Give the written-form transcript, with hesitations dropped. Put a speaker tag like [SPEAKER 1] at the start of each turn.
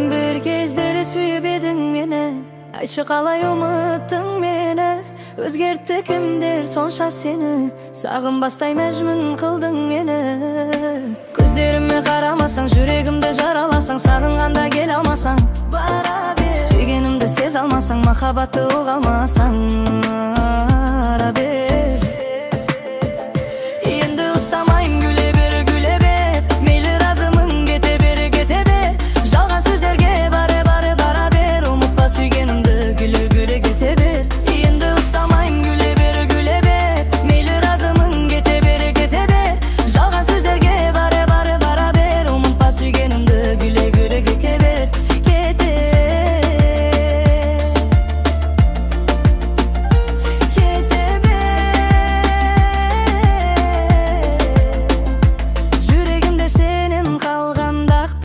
[SPEAKER 1] Бір кездері сүйіп едің мені, айтшы қалай ұмыттың мені? Өзгертті кімдер сонша сені, сағынбастай мәжнүн қылдың мені. Көздеріме қарамасаң, жүрегімді жараласаң, сағынғанда келе алмасаң, бара бер. Сүйгенімді сезе алмасаң, махаббатты ұға алмасаң.